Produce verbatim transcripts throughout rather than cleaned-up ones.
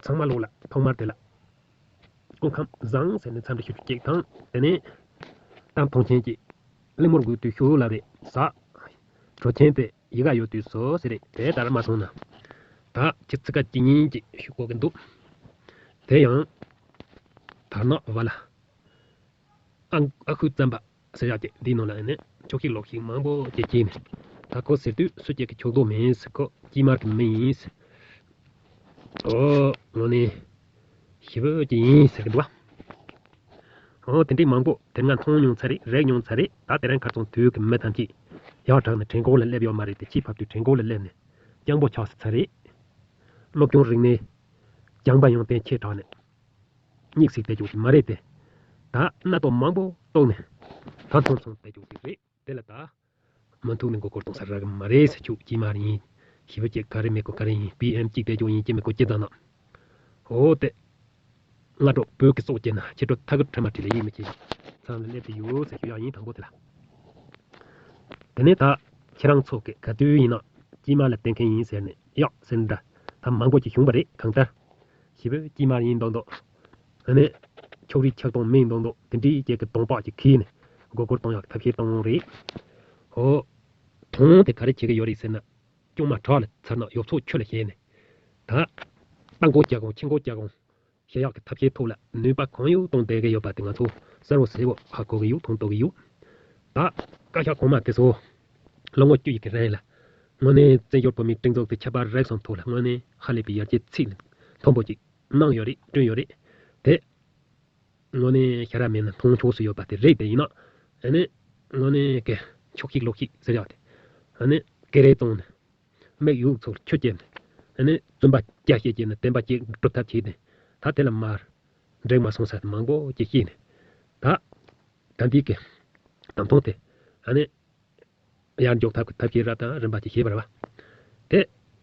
ཚང་མ་ལོག་ལ་ཐོག་མར་དེ་ལ་སྐུ་ཁམས་བཟང་ཟེར་ནས་འཚམས་འདྲི་ཞུ་རྒྱུ་གཅིག་དང་། དེ་ནས་ད་མཐོང་ཆེན་གྱི་གླེང་མོལ་དགོས་དུས་ཞུ་ལབ་རེད་ཟ། གྲོ་ཆེན་དེ་ཡི་ག་ཡོད་དུས་སོ་ཟེར་རེད། དེ་ལྟར་མ་སོང་ན་ད་ཁྱི་ཚིག་ཀ་གཅིག་གཉིས་ཀྱིས་ཞུ་དགོས་ཀྱི་འདུག་དེ་ཡང་དར་ནག་བ་ལ། ཨ་ཨ་ཁུ་བཙན་པ་ཟེར་ཡག་དེ་འདིའི་ནང་ལ་ནི་ཕྱོགས་ཞིག་ལོགས་ཤིག་མང་པོ་ཅིག་སྐྱེས་ནས། ད་ཁོ་ཟེར་དུས་སུ་སྐྱེས་ཀྱི་ཕྱོགས་གཏོགས་མིན་ཟེར། ཁོ་དཀྱིལ་མར་གྱི་མི་ཡིན་ཟེར། ཨོ་དངོས་གནས་ཞེ་པོ་ཅིག་ཡིན་ཟེར་གི་འདུག་བ། ཨོ་དེ་འདྲའི་མང་པོ་དེ་སྔ་མཐོང་མྱོང་ཚར་རེད། རེག་མྱོང་ཚར་རེད། ད་དེ་རིང་ཁ་སང་དུས་ཀྱི་མི་ཐམས་ཅད་ཡག་དྲག་ནས་བྲན་ཁོག་ལ་སླེབས་ཡོད་མ་རེད་དེ། ཕྱིས་བབས་དུས་བྲན་ཁོག་ལ་སླེབས་ནས་སྤྱང་པོ་ཆགས་སུ་ཚར་རེད། སློབ་སྦྱོང་རིག་གནས་སྦྱངས་པ་ཡོན་ཏན་ཆེ་དྲགས་ནས། སྙིགས་སྲིད་བསྡད་ཆོག་གི་མ་རེད་དེ། ད་སྣ་ཏོག་མང་པོ་བཏོགས་ནས་ད་མཐོང་སོང་བསྡད་ཆོག་གི་རེད། དེ་ལ་ད་མི་ཐུག་ནས་མགོ་སྐོར་གཏོང་ས་རག་གི་མ་རེད་ཟེར། ཆུ་དཀྱིལ་མར་ཡིན། ཞེ་པོ་ཅིག་ག་རེ་མེད་གོ་ག་རེ་ཡིན། པི་ཨེམ་གཅིག་བསྡད་ཆོག་ཡིན་གཅིག་མེད་གོ་གཅིག་ཙམ་ན། འོ་དེ། སྔ་དྲོ་བོད་ཀྱི་སྲོག་བཅད་ན་ཕྱི་དྲོ་ཐ་གུར་ཁྲལ་མ་བྲིས་ལ་ཡིད་མི་ཆེས་ཤིང་མཚམས་ལ་སླེབས་ཏེ་ཡོད་ཟེར་ཞུ་ཡག་ཡིན། དང་པོ་དེ་ལ། དེ་ནས་ད་ཁྱེད་རང་ཚོ་གི་ག་དུས་ཡིན་ན་དཀྱིལ་མ་ལ་བསྡད་མཁན་ཡིན་ཟེར་ནས་ཡག་ཟེར་འདྲ་ད་མང་པོ་ཅིག་བྱུང་བ་རེད། གང་ལྟར་ཞེ་པོ་དཀྱིལ་མ་ཡིན་མདོག་མདོག་ཨ་ནི་ཕྱོགས་རིས་ཆགས་སྡང་མིན་མདོག་མདོག་དེ་འདྲའི་ཅིག་གི་གདོང་པགས་ཅིག་གིས་ནས་མགོ་སྐོར་གཏོང་ཡག་ཐབས་ཤེས་གཏོང་རེད། ཧོ། དོན་དེ་ག་རེ་བྱེད་ཀྱི་ཡོད་རེད་ཟེར་ན། སྐྱོན་མ་བྲག་ལ་ཚར་ན་ཡོབ་ཚོགས་ཆུ་ལ་བཞེས་ནས། ད། རྟ་མགོ་བརྒྱ་གོང་ཁྱི་མགོ་བརྒྱ་གོང་བྱེད་ཡག་གི་ཐབས་ཤེས་ཐོག་ལ་ནུས་པ་གང་ཡོད་གཏོང་བསྡད་ཀྱི་ཡོད་པ་དེ་ང་ཚོ་གསལ་བོ་གསལ་བོ་ཧ་གོ་གི་ཡོད། མཐོང་ཐུབ་ཀྱི་ཡོད། ད། བཀའ་ཤག་གོང་མ་དེ་ཚོ་ལོ་ངོ་བཅུ་ཡི་གི་རིང་ལ་དངོས་གནས་བཙན་བྱོལ་བོད་མིའི་སྒྲིག་འཛུགས་དེ་ཁྱད་པར་རིག་གསུམ་ཐོག་ལ་དངོས་གནས་ཧ་ལས་པའི་ཡར་རྒྱས་ཚད་མཐོན་པོ་ཅིག་གནང་ཡོད་རེད། བསྐྲུན་ཡོད་རེད། དེ་དངོས་གནས་ཞེ་དྲག་མེད་ན་མཐོང་ཆོག་སུ་ཡོད་པ་དེ་རེད། དེ་ཡིན་ན་ཨ་ནི་དངོས་གནས་ཀྱི་ཕྱོགས་ཞིག་ལོགས་ཤིག་ཟེར་ཡག་དེ་ཨ་ནི་ཀེ་རེ་བཙོང་ནས། མིག་ཡོད་ཚོར་ཆུ་སྐྱེས་ནས། ཨ་ནི་བཙུན་པ་སྐྱ་ཤེད་སྐྱེས་ནས་བསྟན་པ་སྐྱེ་སྒྲུབ་ཐབས་བྱས་ནས། ད་དེ་ལ་མར་འགྲིག་མ་སོང་ས་མང་པོ་ཅིག་སྐྱེས་ནས། ད་ད་འདི་གི་དང་ཐོག་དེ་ཨ་ནི་ཡར་འཇོག་ཐབས་ཀྱི་ཐབས་ཤེས་རབ་དང་རིམ་པ་ཅིག་བྱས་པ་རེད་བ། དེ་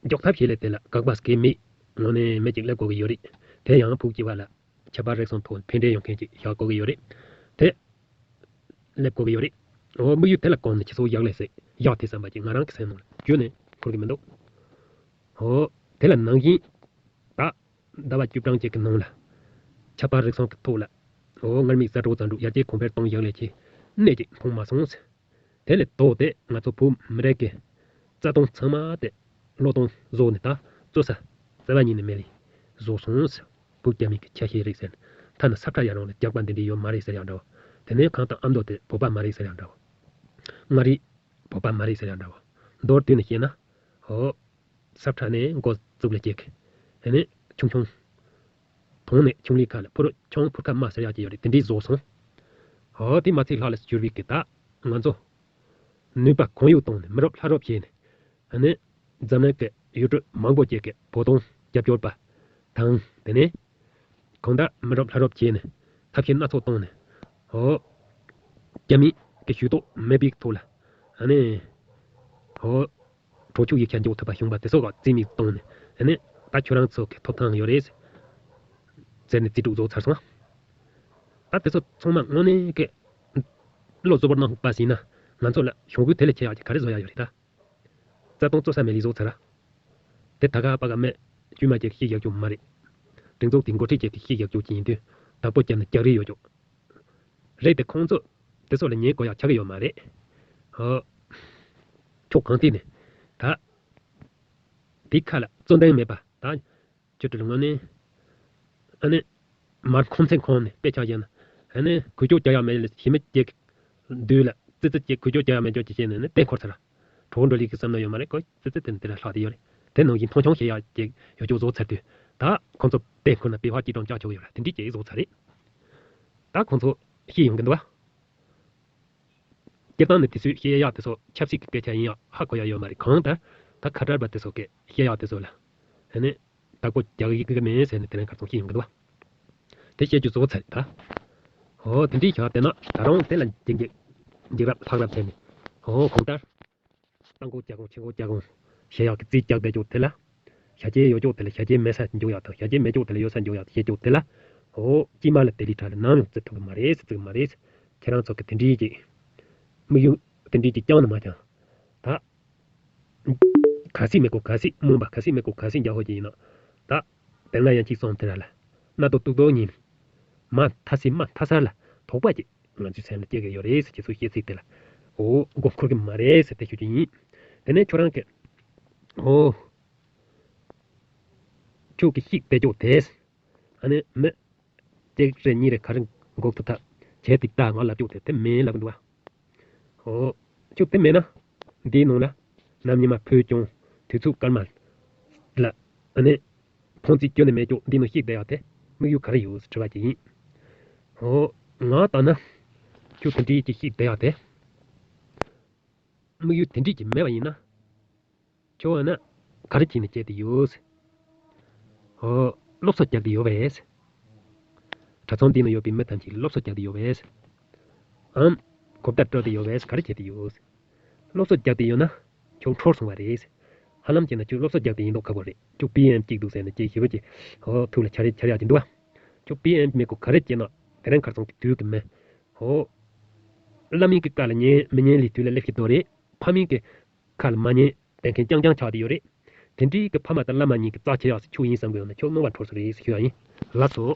འཇོག་ཐབས་ཤེས་ལས་དེ་ལ་དགག་པ་སྐྱེ་མེད། དངོས་གནས་མི་གཅིག་སླེབས་དགོས་ཀྱི་ཡོད་རེད། དེ་ཡང་ཕུགས་སྐྱེ་བ་ལ། ཁྱད་པར་རིག་གསུམ་ཐོག་ཕན་འབྲས་ཡོང་མཁན་ཅིག་བཞག་དགོས་ཀྱི་ཡོད་རེད། དེ་སླེབས་དགོས་ཀྱི་ཡོད་རེད། འོ་དམིགས་ཡུལ་དེ་ལ་གོམས་ནས་ཁྱེད་ཚོ་ཡག་ལས་སེ་ཡག་དེ་བསམ་པ་ཅིག་ང་རང་གི་སེམས་ནང་ལ་བརྗོད་ནས་འཁོར་གྱི་མི་འདུག་འོ་དེ་ལ་ནང་བཞིན་ད་ཟླ་བ་བཅུ་གྲངས་ཅིག་གི་ནང་ལ་ཁྱད་པར་རིག་གསུམ་གྱི་ཐོག་ལ་འོ་སྔར་མེད་གསར་འགྲོ་རྩ་འགྲོ་ཡར་རྒྱས་གོང་འཕེལ་གཏོང་ཡག་ལས་ཀྱི་གནད་ཅིག་མཐོང་མ་སོང་ཟེར། དེ་ལས་ལྡོག་སྟེ་ང་ཚོ་བོད་མི་རིགས་ཀྱི་རྩ་དོན་ཚང་མ་དེ་བློས་གཏོང་བཟོས་ནས་ད་རྩོད་ས་རྩ་བ་ཉིད་ནས་མེད་ལས་བཟོས་སོང་ཟེར། བོད་རྒྱ་མི་གི་ཆ་ཤས་རིགས་ཟེར་ན་ཐ་ན་ས་ཁྲ་ཡ་རང་ལ་རྒྱག་པ་འདི་འདྲ་ཡོད་མ་རེད་ཟེར་ཡག་འདྲ་བོ། དེ་ནས་གང་ལྟར་ཨ་མདོ་དེ་བོད་པ་མ་རེད་ཟེར་ཡག་འདྲ་བོ། མངའ་རིས་བོད་པ་མ་རེད་ཟེར་ཡག་འདྲ་བོ། མདོར་བསྡུས་ནས་བཤད་ན། ཧོ། ས་ཁྲ་ནས་འགོ་བཙུགས་ལ་སྐྱེས་ཀི། དེ་ནས་ཆུང་ཆུང་། དོང་ནས་ཆུང་ལི་ཁ་ལ་ཕུ་རུ་ཆུང་ཕུར་ཁ་མ་ཟེར་ཡག་ཅིག་ཡོད་རེད། དེ་འདྲའི་བཟོ་སོང་། ཧོ་དེ་མ་ཚད་ལྷག་ལ་གྱུར་བའི་གི་ད་ང་ཚོ་ནུས་པ་གང་ཡོད་བཏང་ནས་མི་རབས་ལྷ་རབས་བྱས་ནས་ཨ་ནི་འཛམ་གླིང་གི་ཡུལ་གྲུ་མང་པོ་ཅིག་གི་བོད་དོན་རྒྱབ་སྐྱོར་པ་དང་དེ་ནས་གང་ལྟར་མི་རབས་ལྷ་རབས་བྱས་ནས་ཐབས་ཤེས་སྣ་ཚོགས་བཏང་ནས་ཧོ་རྒྱ་མི་གི་ཇུས་གཏོགས་མེད་པའི་ཐོག་ལ་ཨ་ནི་ཧོ། གྲོས་ཆོད་ཡིག་ཆ་འཇོག་ཐུབ་པ་བྱུང་བ་དེ་ཚོ་ག་རྩིས་མེད་བཏང་ནས་ཨ་ནི་ད་ཁྱོད་རང་ཚོ་གི་ཐོབ་ཐང་ཡོད་རེད་ཟེར་ནས་རྩིས་སྤྲོད་བཟོ་ཚར་སོང་། ད་དེ་ཚོ་ཚང་མ་དངོས་གནས་ཀྱི་བློ་གཟུ་བོར་གནང་པ་ཟིན་ན་ང་ཚོ་ལ་གཞུང་གི་དེ་ལས་ཆེ་ཡག་ཅིག་ག་རེ་བཟོ་ཡག་ཡོད་རེད་ད། རྩ་དོན་རྩོད་ས་མེད་ལས་བཟོ་ཚར་ར། དེ་ད་ག་པ་ག་མེད་དཀྱུས་མ་ཅིག་ཤེས་ཡག་ཅིག་མ་རེད། སྒྲིག་འཛུགས་དེ་འགོ་ཁྲིད་ཅིག་གི་ཤེས་ཡག་ཅིག་ཡིན་དུས་བདག་པོ་བརྒྱབ་ནས་རྒྱག་རེས་ཡོད་ཅོག་རེད་དེ་ཁོང་ཚོ་དེ་ཚོ་ལ་ཉན་དགོས་ཡག་ཆགས་ཀྱི་ཡོད་མ་རེད། ཧོ། ཕྱོགས་གང་ཐད་ནས་ད། དེའི་ཁ་ལ་རྩོད་ལྡན་མེད་པ་ད། ཁྱོད་ཚོ་ལ་དངོས་གནས། ཨ་ནི། མར་ཁོང་ཚན་ཁོང་ནས་དཔེ་ཆ་བཞག་ན། ཨ་ནི་གུས་ཕྱོགས་རྒྱག་ཡག་མེད་ལ་ཞི་མི་སྐྱེ། འདུས་ལ་ཙི་ཙི་སྐྱེ་གུས་ཕྱོགས་རྒྱག་ཡག་མེད་ཅོག་ཅིག་བྱས་ནས་ནི་བསྟན་འཁོར་ཚར། གྲོགས་འགྲོ་ལི་གི་བསམ་ན་ཡོད་མ་རེད་ཀོ་ཙི་ཙི་དེ་ནི་དེ་ལ་ལྷག་དེ་ཡོད་རེད། དེ་ནང་བཞིན་མཐོང་ཆུང་བྱེད་ཡག་ཅིག་ཡོད་ཅོག་བཟོ་ཚར་དུས། ད་ཁོང་ཚོ་བསྟན་འཁོར་ན་པི་ཧ་ཅི་ཀྲང་ཅག་ཆོག་ཡོད་ར་དེ་འདྲི་ཅིག་བཟོ་ཚར་རེད། ད་ཁོང་ཚོ་ཤེས་ཡོང་གི་འདུག་བ། སྤྱིར་བཏང་ནས་དེ་ཚོས་བཤད་ཡག་དེ་ཚོ་ཆབ་སྲིད་ཀྱི་སྐད་ཆ་ཡིན་ཡག་ཧ་གོ་ཡག་ཡོད་མ་རེད། གང་ལྟར་ད་ཁ་བྲལ་པ་དེ་ཚོ་གིས་བཤད་ཡག་དེ་ཚོ་ལ་ཨ་ནི་བདག་པོ་རྒྱག་ཡི་གི་མིན་ཟེར་ནས་དེ་རིང་ཁ་སང་བཤད་ཡོང་གི་འདུག་བ། དེ་བཤད་རྒྱུ་གཙོ་བོ་ཚར་རེད་ད། ཨོ་དེ་འདྲའི་ཞག་དེ་ན་ད་རུང་དེ་ལ་འཇིགས་འཇིགས་འཇིགས་རབས་ལྷག་རབས་བྱས་ནས་ཨོ་གང་ལྟར། རྟ་མགོ་བརྒྱ་གོང་ཁྱི་མགོ་བརྒྱ་གོང་བཤད་ཡག་གི་རྩིས་རྒྱག་བསྡད་ཅོག་དེ་ལ། བྱ་སྤྱོད་ཡོད་ཅོག་དེ་ལ་བྱ་སྤྱོད་མེད་ས་འཇུག་ཡག་དང་བྱ་སྤྱོད་མེད་ཅོག་དེ་ལ་ཡོད་ས་འཇུག་ཡག་བྱེད་ཅོག་དེ་ལ། ཨོ་དཀྱིལ་མ་ལ་དེ་ལི་ཁྲ་ལ་ནམ་ཡང་བརྩི་ཐུབ་ཀྱི་མ་རེད་ཟེར་བརྩི་གི་མ་རེད་ཟེར། ཁྱེད་རང་ཚོ་གི་དེ་འདྲའི་ཅིག་དམིགས་ཡུལ་དེ་འདྲའི་ཅིག་བཅངས་ནས་མ་བཅངས། ད། ག་སྲིད་མེད་གོ་ག་སྲིད་རྨོངས་པ་ག་སྲིད་མེད་གོ་ག་སྲིད་རྒྱ་ཧོ་ཅིག་ཡིན་ན། ད། དེ་སྔ་ཡང་གཅིག་སོང་དེ་ར་ལ། རྣ་ཏོག་ཏོག་ཏོག་གཉིས་ལ། མ་མཐའ་སི་མ་མཐའ་སར་ལ་དོགས་པ་ཅིག་ང་ཚོའི་སེམས་ལ་སྐྱེ་གི་ཡོད་རེད་ཟེར། ཁྱེད་ཚོ་བཤད་ཚིག་དེ་ལ་འོ་མགོ་འཁོར་གི་མ་རེད་ཟེར་དེ་ཞུ་རྒྱུ་ཡིན། དེ་ནས་ཁྱོད་རང་གི་འོ་ཁྱོད་ཀྱི་ཤིག་བསྡད་ཀྱོག་དེས། ཨ་ནི་མི་གཅིག་རེ་གཉིས་རེ་ག་རེ་འགོག་ཐུབ་ཐབས་བྱས་ཏེ་ད་ང་ལབ་ཀྱོག་དེ་དེ་མིན་ལབ་གི་འདུག་བ། ཨོ། ཁྱོད་དེ་མེད་ན། འདིའི་ནང་ལ། ནམ་ཉི་མ་ཕུལ་བྱུང་། དུས་ཚོད་སྐར་མ། ལ། ཨ་ནི། ཕོན་ཚིག་ཁྱོན་ནས་མེད་ཀྱོག་འདིའི་ནང་ཤིག་བསྡད་ཡག་དེ། དམིགས་ཡུལ་ག་རེ་ཡོད་ཟེར་དྲི་བ་ཅིག་ཡིན། ཨོ། ང་ལྟ་ན། ཁྱོད་དེ་འདྲའི་ཅིག་ཤིག་བསྡད་ཡག་དེ། དམིགས་ཡུལ་དེ་འདྲའི་ཅིག་མེད་པ་ཡིན་ན། ཁྱོད་ཨ་ན། ག་རེ་བྱས་ནས་བསྐྱལ་དེ་ཡོད། ཨོ། སློབ་གསོ་རྒྱག་དེ་ཡོད་པས། གྲྭ་ཚང་འདི་ན་ཡོད་པའི་མི་ཐམས་ཅད་ལ་སློབ་གསོ་རྒྱག་དེ་ཡོད་པས། ཨམ། གོ་བརྡ་སྤྲོད་དེ་ཡོད་པས། ག་རེ་བྱེད་དེ་ཡོད། སློབ་གསོ་རྒྱག་དེ་ཡོད་ན། ཁྱོད་འཕྲོར་སོང་བ་རེད། ཧ་ལམ་བྱས་ན་ཁྱོད་སློབ་གསོ་རྒྱག་དེ་ཡིན་མདོག་ཁ་པོ་རེད། ཁྱོད་པི་ཨེམ་གཅིག་འདུག་ཟེར་ནས་ཅིག་ཞེ་པོ་ཅིག་ཧོ་ཐུགས་ལ་འཆར་འཆར་ཡག་ཅིག་འདུག་ཨ། ཁྱོད་པི་ཨེམ་མེད་གོ་ག་རེ་བྱས་ན་དེ་རིང་ཁ་སང་གི་དུས་ཀྱི་མི། ཧོ། བླ་མའི་གི་བཀའ་ལ་ཉན་མི་ཉན་ལས་དུས་ལ་སླེབས་ཀྱི་འདུག་རེད། ཕ་མའི་གི་ཁ་ལ་མ་ཉན་བསྡད་མཁན་རྐྱང་རྐྱང་ཆགས་བསྡད་ཡོད་རེད། དེ་འདྲའི་གི་ཕ་མ་དང་བླ་མ་གཉིས་ཀྱི་རྩ་ཆེ་ཡག་ཟེར་ཁྱོད་ཡིན་བསམ་གི་ཡོད་ན་ཁྱོད་རྣོ་བ་འཕྲོ་སོང་རེད་ཟེར་ཞུ་ཡག་ཡིན། ལགས་སོ།